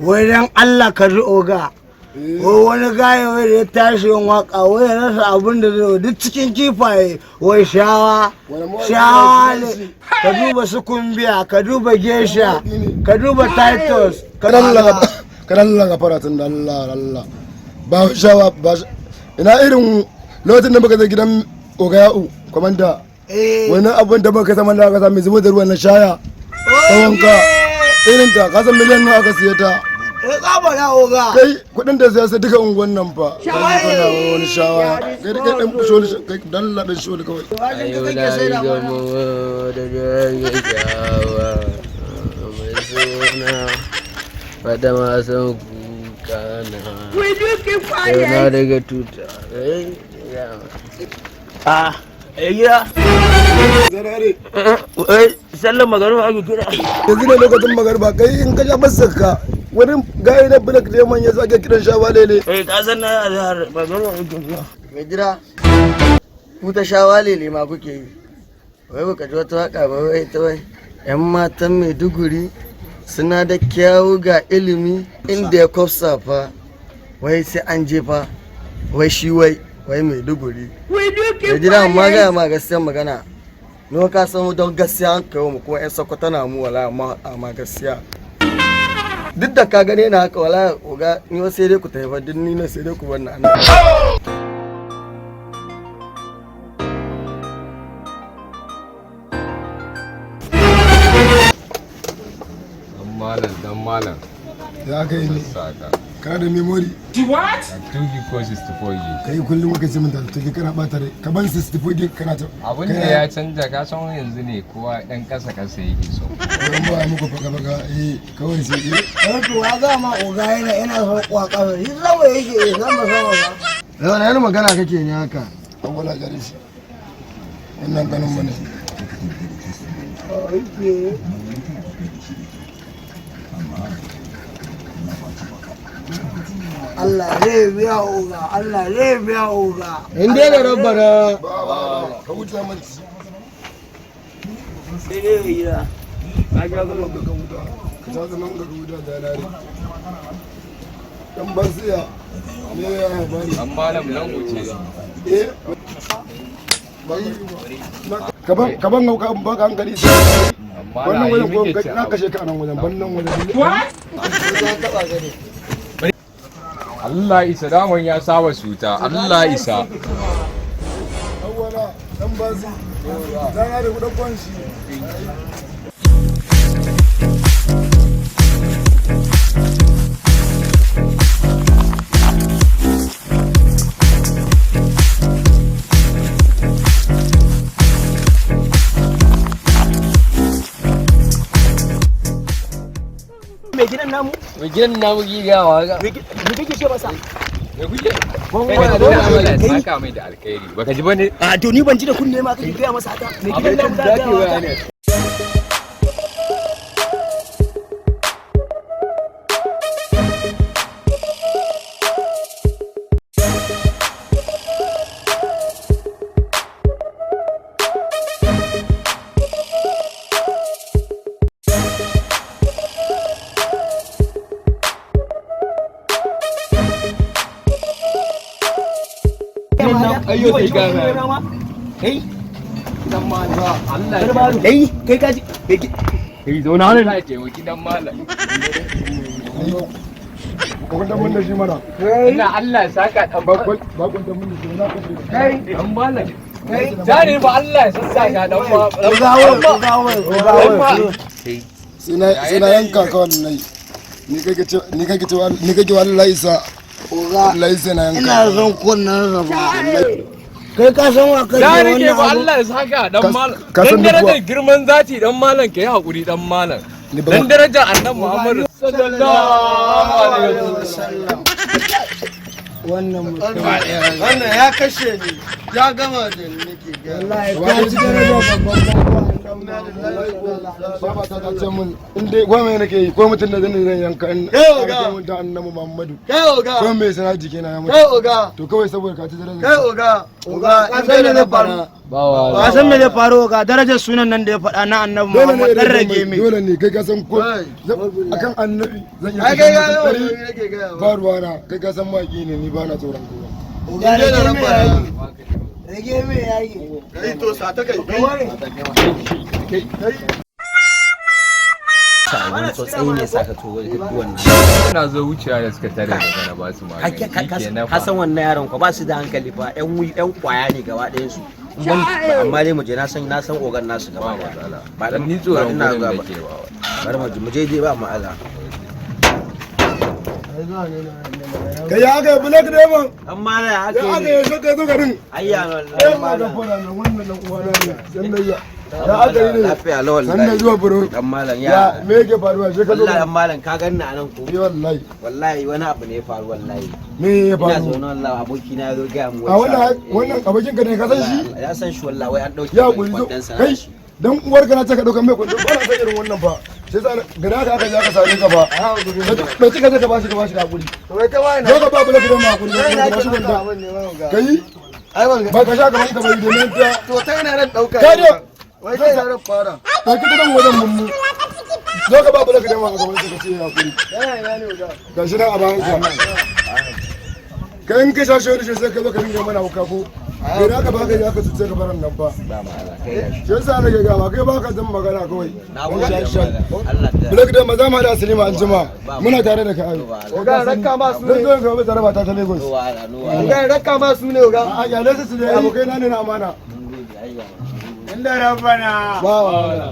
Wai dan Allah ka ji oga. Wai wani gaye wai da ya tashi yin waka wai ya rasa abin da zai duk cikin kifaye wai shawa Wani mawaƙi shawa ne ne. Ka duba su kumbiya, ka duba gesha, ka duba titus, ka Kadan Allah ga faratun da Allah Allah ba shawa ba ina irin lokacin da muka je gidan Ogaya'u komanda. Eh. Wani abin da muka zama da aka sami zubo da ruwan na shaya ta wanka irin ta ka san miliyan nawa aka siye ta? Eh, tsaba na oga. Kai kudin da siya sai duka unguwan nan fa kana wani shawa, kai da kai dan sholi, kai dalla dan sholi kawai. Wajen ka kake sai da mana. Da kyakkyawa mai suna fata masu kuka na yana daga tuta. Ah, gida. Zarare. Sallan magaruba ake kira. Yanzu ne lokacin magarba, kai in ka sha masaka wani gayi na black lemon ya sake kiran shawa lele. Eh, ka san na azhar magaruba ake kira. Mai gida, ku ta sha lele ma kuke yi. Wai baka ji wata waka ba, wai ta wai yan matan Maiduguri suna da kyawu ga ilimi, inda ya kwafsa fa wai sai an jefa wai shi wai wai Maiduguri. Mai gida, amma gaya ma gaskiyar magana ni ka san don gaskiya an kai mu kuma yan Sokoto na mu wala, amma amma gaskiya duk da ka gane na haka wala oga, ni wa sai dai ku tafi fa, duk ni na sai dai ku bar ni anan. Dan malam, dan malam. Ya kai ne. Saka. Kana da memory? 2 gig ko 64 gig? Kai kullum muka ce min da tuki kana bata rai, ka ban 64 gig kana ta. Abin da ya canja, ka san yanzu ne kowa dan kasa kasa yake so. Ban ba muku faka faka, eh kawai sai eh. Eh, to ya ga ma oga yana yana son kwa kasa. Shi sama yake sama sama ba. Yau na magana kake ne haka? Awwala gare shi. Wannan kanin mu ne. Okay. Allah zai biya oga, Allah zai biya oga. In dai da rabbana. Ba ba ka wuce man ci. Sai dai gida. Ka sha gama. Ka wuta. Ka ta zaman ka wuta da lare. Dan basiya. Me ya bani? Dan malam nan wuce. Eh. Kaban kaban ka ba ka hankali sai. Amma Wannan na wajen yi ko muke ci. na kashe ka nan wajen, ban nan wajen. Allah isa daman ya saba suta. Allah isa. Awwala dan basi. Dan ya da kudin kwanshi. Mai gidan namu? Mai gidan namu gigawa ga. Me kake ce masa? Me kuke? Kai da Allah ya saka mai da alkhairi. Baka ji bane? A to ni ban ji da kunne ma kake gaya masa haka. Mai gidan namu za ka gaya wa haka? Ayyo sai ga. Kai, Dan malam. Allah ya kai, kai ka ji. Kai zauna ne. Allah ya taimaki dan malam. Ka kwantar mun da shi mana. Ina Allah ya saka dan Ba ba kwantar mun da shi na kashe. Kai dan malam. Jari ba Allah ya sassaka dan malam. Oga wai, oga wai, oga wai. Sai na yanka ka wallahi. Ni kake ce ni kake ce ni kake wallahi isa. Oga, Wallahi sai na yanka. ina son kunnen sa ba. Kai ka san wa kake Da nake wannan ba abu? Allah ya saka dan malam. Ka san Dan duk darajar girman zati dan malam, kai hakuri dan malam. Ni ba Dan darajar Annabi Muhammad sallallahu alaihi wasallam. Wannan mutum. Wannan ya kashe ni, ya gama da ni nake gaya. Wallahi ka ci darajar babban bawa. Baba ta ta ce mun in dai ko me nake yi ko mutum da zan zan yanka in Kai oga. ce mun da Annabi Muhammadu. Kai oga, Ko me sana jiki na ya mutu. kai oga, To kawai saboda ka ci darajar. kai oga, oga, Ka in san dai me da zai faru? rabbana. Ba san me zai faru ga darajar sunan nan da ya faɗa na Annabi Dole ne Muhammad dan rage rage mai. Dole ne, kai ka san ko akan Annabi zan iya Ai kashe kai ga mutum 100. nake gaya Ba ruwana, kai ka san maki ne, ni ba na tsoron kowa. Oga, rage mai yaki. Rage mai yaki. Kai to sa ta kai. Wani tsotsayi ne sa ka to duk wannan. Na zo wucewa da suka tare da na ba su magani. Shikenan Ka fa. san wannan yaron ko ba su da hankali fa, yan wi yan kwaya ne gaba ɗayan su. Amma dai mu je, na san ogan nasu gaba ɗaya. Ba Dan ni tsoron ina gurin zuwa da ba. ke ba. Bari mu je dai, ba ma'ala. Kai ya aka yi, Black Demon? Amma na Ya haka aka ne. yi ka zo garin? Ayya. Eh, ma da fara nan, wannan dan uwana ne sannan ya ya aka yi ne? Lafiya lawal. Sannan zuwa, bro. Dan malam. Ya Ya me yake faruwa sai ka zo? Wallahi dan malam, ka ganni a nan ko? Eh, wallahi. Wallahi wani abu ne ya faru wallahi. Me ya Ina faru? zaune wallahi, aboki na ya zo gaya mu. A wannan wannan abokin ka ne, ka san shi? Ya san shi wallahi, wai an dauke Ya mai kuri zo. kwandon sa. Kai dan uwar ka, na ce ka dauka mai kwando, ba na san irin wannan fa. Sai sa gada ka aka je aka same ka fa. Dauki ka je ka bashi hakuri. Wai ta wani. Zo ka ba Black Demon hakuri, ka bashi kwando. Kai Ai ban ba ka sha gaban ka bai domin ta. To ta ina ran dauka. Kai ne. Wai ta ina ran fara. Dauki ta nan wajen mummu. Zo ka ba Black Demon a gaban sa, ka ce ya hakuri. Yana ina ne oga? Gashi nan a bayan ka. Kai in ka sha shi sai ka zo ka dinga mana hauka ko bai da ka ba ka je aka cuce ka baran nan fa. Ba ma'ala, kai gashi. Shi yasa nake ga ba kai ba ka zan magana kawai. Na gode dan malam. Allah da Black Demon, za mu hada sinima an jima, muna tare da kai. Oga, rakka ma su Zan ne. zo ga jaraba ta ta Lagos. No wahala, no wahala. Oga, rakka ma su ne oga. A kyale su, su ne abokai na ne na amana. Inda rabbana. Ba wahala.